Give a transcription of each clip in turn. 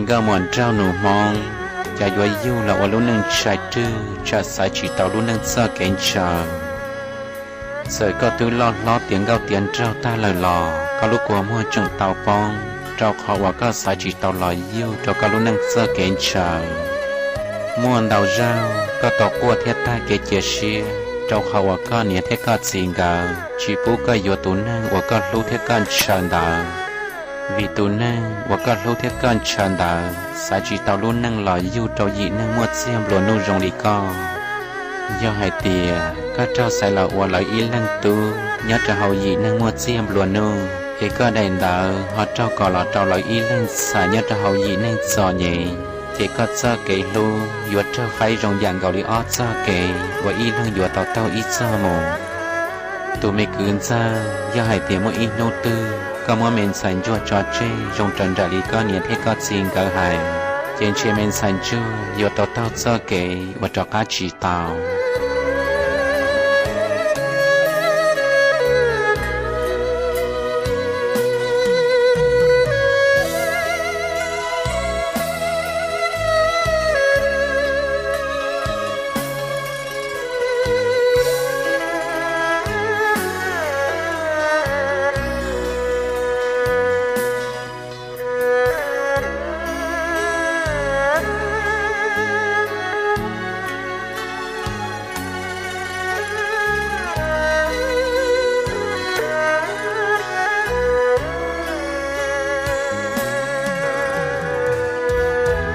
Nkauj muam nraug nus Hmoob, cas yuav yug los ua lub neej ntshai rwg, tsam xaiv tsis tau lub neej txoj kev ntshaw. Txawm koj twb loj hlob tiav nkauj tiav nraug tag lawm los koj lub kua muag tseem tau poob, rau qhov uas koj xaiv tsis tau los yug rau koj lub neej txoj kev ntshaw. Muaj ntau zaug koj tau quaj thiab tag kev cia siab, rau qhov uas koj niam thiab koj txiv nkawd tsis pub koj yuav tus neeg uas koj hlub thiab koj ntshaw ntawd. Vim tus neeg uas koj hlub thiab koj ntshaw ntawd xaiv tsis tau lub neej los yug rau yim neeg muaj txiag nplua nuj zoo li koj. Yog hais tias koj raug xaiv los ua lawv ib leeg tub nyob rau hauv yim neeg muaj txiag nplua nuj, es koj daim ntawv ho raug kos los rau lawv ib leeg ntxhais nyob rau hauv yim neeg txom nyem, ces koj txoj kev hlub yuav raug faib zoo yam nkaus li ob txoj kev uas ib leeg yuav tau taug ib txoj mus. Tus me kwv ntxawg, yog hais tias muaj ib hnub twg koj muab me ntxhais ntsuag tso tseg zoo raws nraim li koj niam thiab koj txiv nkawd hais, ces ntshe me ntxhais ntsuag yuav tau taug txoj kev uas rov qab tsis tau.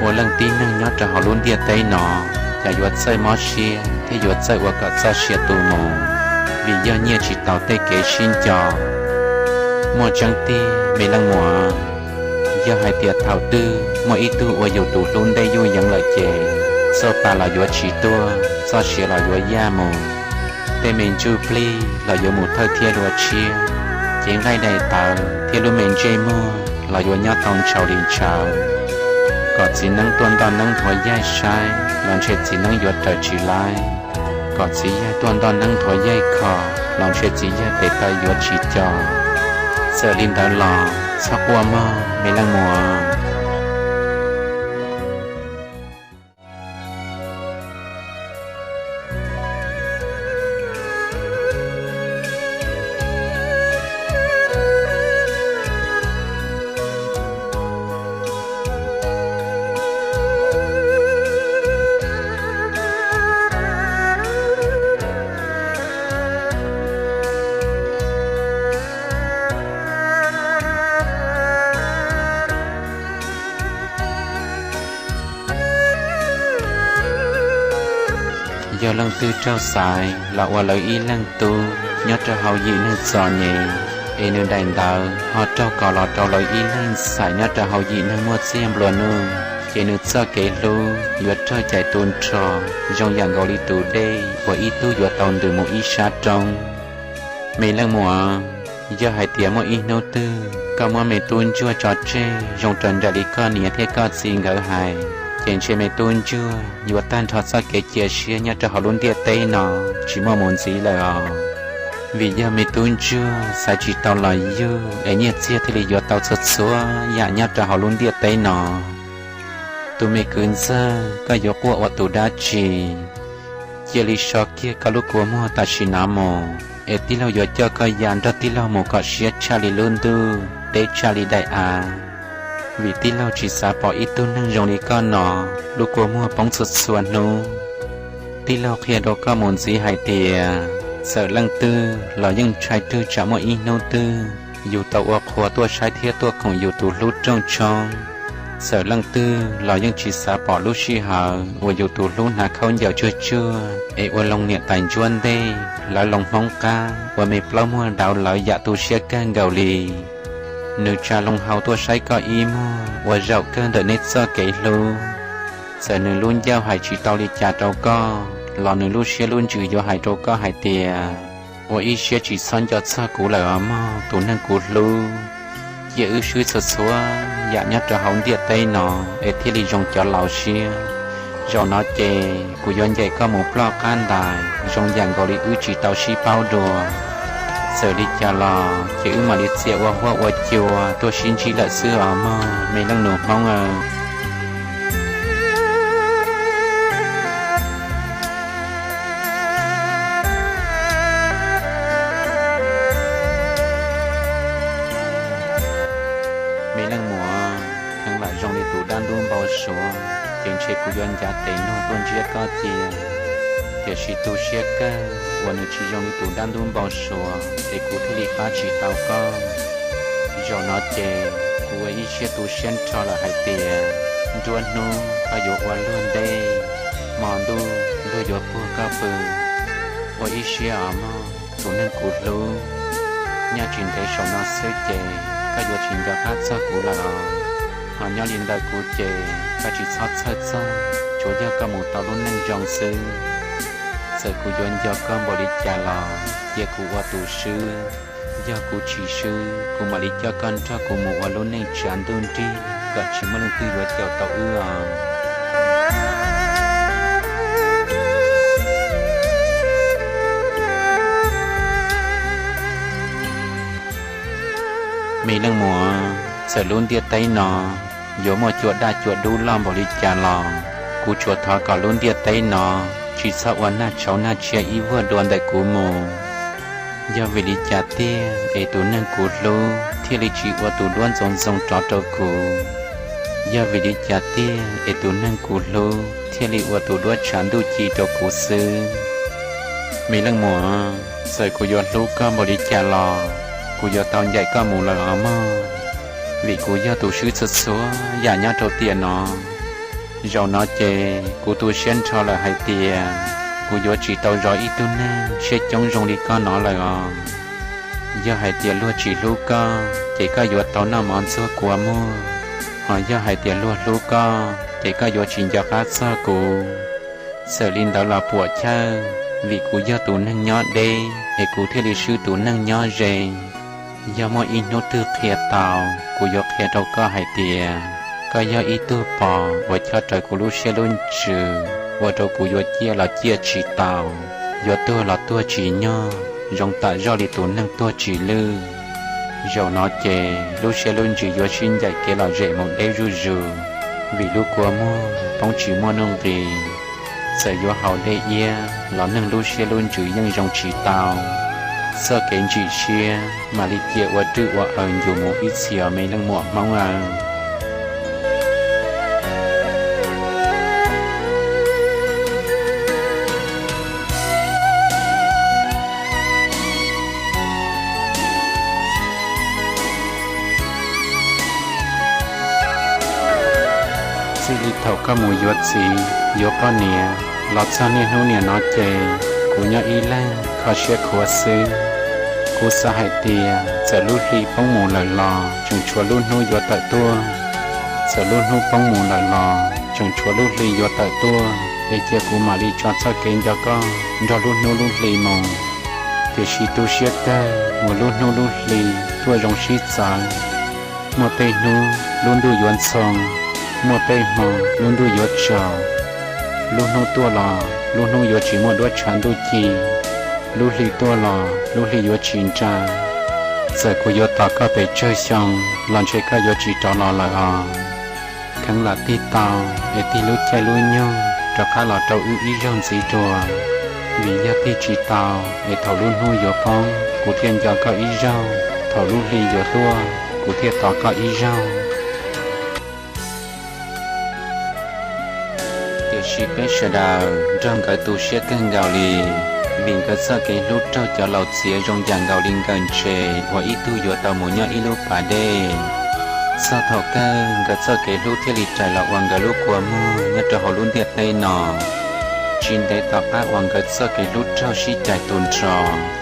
Ua leej tib neeg nyob rau hauv lub ntiaj teb no, cas yuav txawj mob siab thiab yuav txawj ua kom txoj sia tu mus, vim yog nyiaj tsis tau tej kev sib nco. Muaj tseeb tiag me leej muam, yog hais tias thaum twg muaj ib tug ua yus tus hlub ntej yuj yeev lawm ces txoj pa los yuav tsis tuaj, txoj sia los yuav yaj mus, tej me ntsuj plig los yuav mus thawj thiab dua tshiab, cev nqaij daim tawv thiab lub me ntsej muag los yuav nyob tau ntshaus li ntshaus. Kom txiv neeb tuaj ntoj neeb nthuav yaig saib los ntshe txiv neeb yuav raws tsis laib. Kom txiv yaig tuaj ntoj neeb nthuav yaig kho los ntshe txiv yaig tes taw yuav tsis co. Txawm li ntawd los txhob quaj mog me leej muam. Yog leej twg raug xaiv los ua lawv ib leeg tub nyob rau hauv yim neeg txom nyem, es nws daim ntawv ho raug kos los rau lawv ib leeg ntxhais nyob rau hauv yim neeg muaj txiag nplua nuj, ces nws txoj kev hlub yuav raug cais tu nrho zoo yam nkaus li tus dej uas ib tug yuav tau ntws mus ib sab roob. Me leej muam, yog hais tias muaj ib hnub twg koj muab me tub ntsuag tso tseg zoo raws nraim li koj niam thiab koj txiv nkawd hais, ces ntshe me tub ntsuag yuav tag nrho txoj kev cia siab nyob rau hauv lub ntiaj teb no tsis muaj mus ntxiv lawm os. Vim yog me tub ntsuag xaiv tsis tau los yug es nyiaj txiag thiaj li yuav tau txhua txhua yam nyob rau hauv lub ntiaj teb no. Tus me kwv ntxawg, koj yuav quaj ua tus dab tsi? Cia li so kiag koj lub kua muag tam sim no mus, es tij laug yuav coj koj ya nrog tij laug mus kom siab tshaj li lub ntuj, deb tshaj li daim av. Vim tij laug tsis xav pom ib tug neeg zoo li koj no lub kua muag poob txhua txhua hnub. Tij laug qhia rau koj mus ntxiv hais tias, txawm leej twg los yeej ntshai rwg tsam muaj ib hnub twg yus tau ua qhua tuaj saib thiab tuaj koom yus tus hlub rooj tshoob. Txawm leej twg los yeej tsis xav pom lub sij hawm uas yus tus hlub hnav khaub ncaws tsuag tsuag es ua loo niam tais ntsuab ntej, lawv loo Hmoob qab ua me plaub muag dauv lawv yam tu siab kawg nkaus li. Nws tsa loo hau tuaj saib koj ib muag ua zaum kawg ntawm neb txoj kev hlub. Txawm nws lub ncauj hais tsis tau li cas rau koj los nws lub siab lub ntsws yuav hais rau koj hais tias, ua ib siab tsis txhob nco txog kuv lawm os mog tus neeg kuv hlub. Cia wb swb txhua txhua yam nyob rau hauv ntiaj teb no es thiaj li zoo cov laus siab. Zaum no ces kuv yuav ncaim koj mus ploj qab ntais zoo yam nkaus li wb tsis tau sib paub dua. Txawm li cas los ces wb mam li txia ua huab ua cua tuaj sib ntsib lawm xwb os mog me leej nus Hmoob aw. npau suav, ces ntshe kuv yuav ncav tes luag tuaj ntsiab koj cia. Tiam sis tu siab kawg uas nws tsis zoo li tus dab ntub npau suav es kuv thiaj li pab tsis tau koj. Zaum no ces kuv ua ib siab tu siab nrho lawm hais tias nruab hnub koj yuav ua luag ntej, hmo ntuj luag yuav puag koj pw. Ua ib siab os mog tus neeg kuv hlub, nyob tsis ntev saum no xwb ces koj yuav tsis nco qab txog kuv lawm os. Ho nyob li ntawm kuv ces koj tsis txhob txhawj txog, tsuas yog koj mus tau lub neej zoo xwb. Txawm kuv yuav nco koj npaum li cas los cia kuv ua tus swb, yog kuv tsis swb kuv mam li coj koj nrog kuv mus ua lub neej tsav ntuj nrig kom tsis muaj leej twg yuav caum tau wb os. Me leej muam, txawm lub ntiaj teb no yuav muaj cua daj cua dub loj npaum li cas los kuv tsuas thov kom lub ntiaj teb no tsis txhob ua nag tshauv nag tshiab ib vuag dua ntawm kuv mus. Yog vim li cas tiag es tus neeg kuv hlub thiaj li tsis ua tus duab ntxoov ntxoo rov rau kuv? Yog vim li cas tiag es tus neeg kuv hlub thiaj li ua tus duab tshav ntuj ci rau kuv xwb? Me leej muam, txawm kuv yuav hlub koj npaum li cas los kuv yuav tau ncaim koj mus lawm os mog, vim kuv yog tus swb txhua txhua yam nyob rau tiam no. Zaum no ces kuv tu siab nrho lawm hais tias kuv yuav tsis tau zov ib tug neeg siab coob zoo li koj no lawm os. Yog hais tias luag tsis hlub koj ces koj yuav tau noj mov ntxuag kua muag, ho yog hais tias luag hlub koj ces koj yuav tsis nco qab txog kuv. Txawm li ntawd los puam chawj, vim kuv yog tus neeg nyob deb es kuv thiaj li swb tus neeg nyob ze. Yog muaj ib hnub twg qhia tau, kuv yuav qhia rau koj hais tias koj yog ib tug pos uas chob rawv kuv lub siab lub ntsws, ua rau kuv yuav ciaj los ciaj tsis tau, yuav tuag los tuag tsis nyog, zoo tam zoj li tus neeg tuag tsis lwj. Zaum no ces lub siab lub ntsws yuav sib ncaim kev lom zem mus deb zuj zus, vim lub kua muag poob tsis muaj nuj nqis. Txawm yuav haus dej iab los neeg lub siab lub ntsws yeej zoo tsis tau. Txoj kev ntsim siab mam li cia ua rwj ua aws ncu mus ib txhis os me leej muam Hmoob aw. Txij li thaum koj mus yuav txiv yuav poj niam los txog niaj hnub niam no ces kuv nyob ib leeg kho siab khuav xwb. Kuv xav hais tias txawm lub hli poob mus lawm los tseem tshuav lub hnub yuav tawm tuaj. Txawm lub hnub poob mus lawm los tseem tshuav lub hli yuav tawm tuaj, es cia kuv mam li tso txoj kev nco koj nrog lub hnub lub hli mus. Tiam sis tu siab kawg uas lub hnub lub hli tuaj zoo sib txawv. Muaj tej hnub lub ntuj yuav ntxhoo, muaj tej hmo lub ntuj yuav tsaus. Lub hnub tuaj los lub hnub yuav tsis muaj duab tshav ntuj ci, lub hli tuaj los lub hli yuav tsis nra. Txawm kuv yuav tos koj pes tsawg xyoo los ntshe koj yuav tsis rov los lawm os. Kheev lam tig tau es tig lub caij lub nyoog rov qab los rau wb ib zaug ntxiv dua, vim yog tig tsis tau es thaum lub hnub yuav poob kuv thiaj nco koj ib zaug, thaum lub hli yuav tuaj kuv thiaj tos koj ib zaug. Tiam sis peb sawv daws nrog nkawd tu siab kawg nkaus li, vim nkawd txoj kev hlub raug cov laus txiav zoo yam nkaus li nkawm ntses uas ib tug yuav tau mus nyob ib lub pas dej. Txog thaum kawg nkawd txoj kev hlub thiaj li rais los ua nkawd lub kua muag nyob rau hauv lub ntiaj teb no. Tsis ntev tom qab uas nkawd txoj kev hlub raug sib cais tu nrho,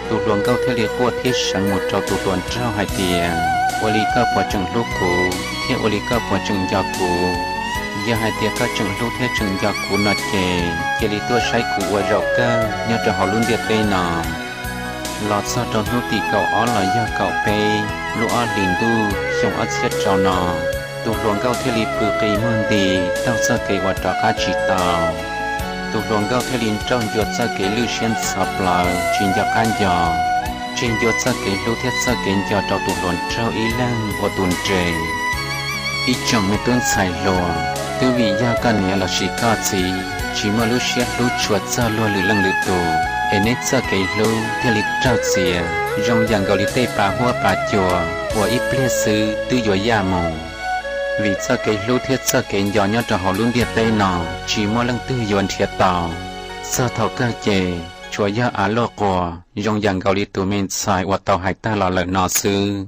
tus hluas nkauj thiaj li quaj thiab seev mus rau tus hluas nraug hais tias, ua li koj puas tseem hlub kuv thiab ua li koj puas tseem nco kuv? Yog hais tias koj tseem hlub thiab tseem nco kuv no ces cia li tuaj saib kuv ua zaum kawg nyob rau hauv lub ntiaj teb no. Los txog rau hnub tim kaum ob los yog kaum peb lub ob hlis ntuj xyoo ob txhiab rau no, tus hluas nkauj thiaj li pw qis muag nti taug txoj kev uas rov qab tsis tau. Tus hluas nkauj thiaj li nrauj ncua txoj kev lwj siab ntxhov plawv tsis nco qab nco, tseg ncua txoj kev hlub thiab txoj kev nco rau tus hluas nraug ib leeg ua tus nres. Ib tsoom me tub ntxhais hluas, twb vim yog koj niam lossis koj txiv tsis muaj lub siab hlub tshua txog luag lwm leej lwm tus, es neb txoj kev hlub thiaj li raug txiav zoo yam nkaus li tej pa huab pa cua uas ib pliag xwb twb yuav yaj mus. Vim txoj kev hlub thiab txoj kev nco nyob rau hauv lub ntiaj teb no tsis muaj leej twg yuav nrhiav tau. Txog thaum kawg ces tsuas yog av luaj quas zoo yam nkaus li tus me ntxhais uas tau hais tag los lawm no xwb.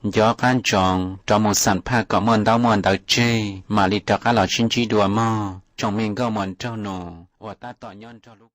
Nco qab ntsoov rov mus xam phaj kom muaj ntaub muaj ntawv tseg mam li rov qab los sib ntsib dua mog tsoom me nkauj muam nraug nus uas tab tom nyob nrog lub